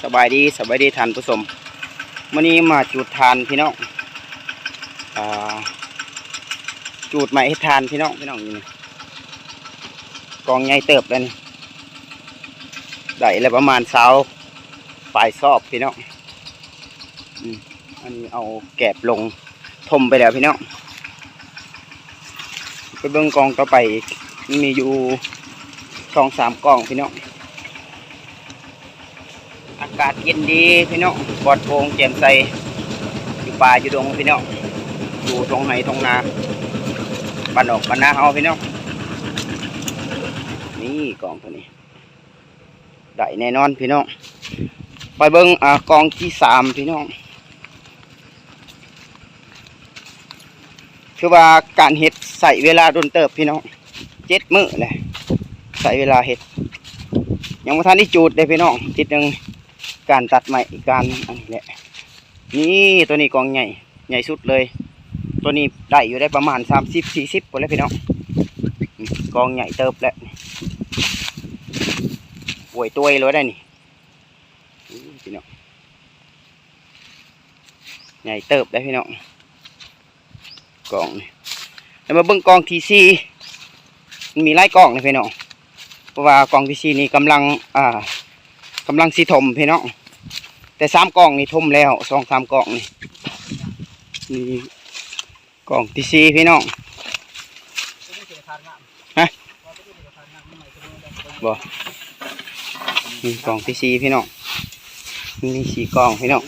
ສະບາຍດີ ສະບາຍດີທ່ານຜູ້ຊົມ. ມື້ນີ້ມາຈູດຖ່ານພີ່ນ້ອງ ອ່າ ຈູດໄມ້ເຮັດຖ່ານພີ່ນ້ອງ ພີ່ນ້ອງ ນີ້ກອງໃຫຍ່ເຕີບແລ້ວນີ້ ໄດ້ແລ້ວປະມານຊາວປາຍຊອບພີ່ນ້ອງ. ອືມ ອັນນີ້ເອົາແກບລົງ ຖົມໄປແລ້ວພີ່ນ້ອງ. ໄປເບິ່ງກອງຕໍ່ໄປອີກ ມັນມີຢູ່ສອງສາມກອງພີ່ນ້ອງ. ອາກາດເຢັນດີພີ່ນ້ອງ ປອດໂປ່ງແຈ່ມໃສ ຢູ່ປ່າຢູ່ດົງພີ່ນ້ອງ ຢູ່ທົ່ງໄຮ່ທົ່ງນາ ບ້ານນອກບ້ານນາເຮົາພີ່ນ້ອງ. ນີ້ກອງໂຕນີ້ ໄດ້ແນ່ນອນພີ່ນ້ອງ. ໄປເບິ່ງ ອ່າ ກອງທີສາມພີ່ນ້ອງ. ຄືວ່າການເຮັດໃຊ້ເວລາດົນເຕີບພີ່ນ້ອງ ເຈັດມື້ແຫຼະ ໃຊ້ເວລາເຮັດ ຍັງບໍ່ທັນໄດ້ຈູດເດ້ພີ່ນ້ອງ ທິດໜຶ່ງ ການຕັດໄມ້ ການອັນນີ້ແຫຼະ. ນີ້ ໂຕນີ້ກອງໃຫຍ່ ໃຫຍ່ສຸດເລີຍ ໂຕນີ້ໄດ້ຢູ່ໄດ້ປະມານສາມສິບ ສີ່ສິບພຸ້ນແຫຼະພີ່ນ້ອງ. ນີ້ກອງໃຫຍ່ເຕີບແຫຼະ ໂອ້ຍ ໂຕຍໂລດໄດ໋ນີ້ ໂອ້ຍ ພີ່ນ້ອງ ໃຫຍ່ເຕີບເດ້ພີ່ນ້ອງ ກອງນີ້. ແລ້ວມາເບິ່ງກອງທີສີ່ ມັນມີຫຼາຍກອງເດ້ພີ່ນ້ອງ ເພາະວ່າກອງທີສີ່ນີ້ກຳລັງ ອ່າ ກຳລັງຊິຖົມພີ່ນ້ອງ ແຕ່ສາມກອງນີ້ຖົມແລ້ວ ສອງສາມກອງນີ້. ນີ້ກອງທີສີ່ພີ່ນ້ອງ ຮະ ບໍ່ ນີ້ກອງທີສີ່ພີ່ນ້ອງ ມີສີ່ກອງພີ່ນ້ອງ.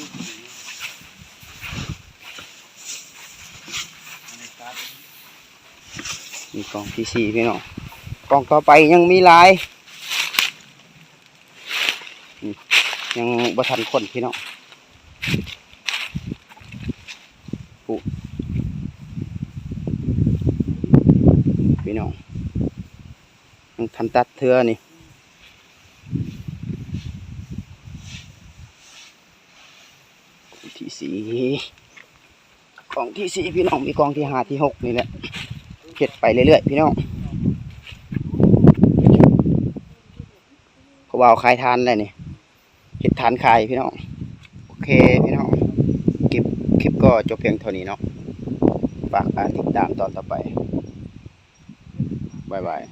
ນີ້ກອງທີສີ່ພີ່ນ້ອງ ກອງຕໍ່ໄປຍັງມີຫຼາຍ ອືມ ຍັງບໍ່ທັນຂົນພີ່ນ້ອງ ຜູ້ ພີ່ນ້ອງ ຍັງທັນຕັດເທື່ອນີ້. ກອງທີສີ່ ກອງທີສີ່ພີ່ນ້ອງ ມີກອງທີຫ້າ ທີຫົກນີ້ແຫຼະ ເຮັດໄປເລື້ອຍໆພີ່ນ້ອງ. ຜູ້ບ່າວຂາຍຖ່ານແລ້ວນີ້ ເຮັດຖ່ານຂາຍພີ່ນ້ອງ. ໂອເຄພີ່ນ້ອງ ຄລິບ ຄລິບກໍຈົບພຽງເທົ່ານີ້ເນາະ ຝາກ ອ່າ ຕິດຕາມຕອນຕໍ່ໄປ ບາຍບາຍ.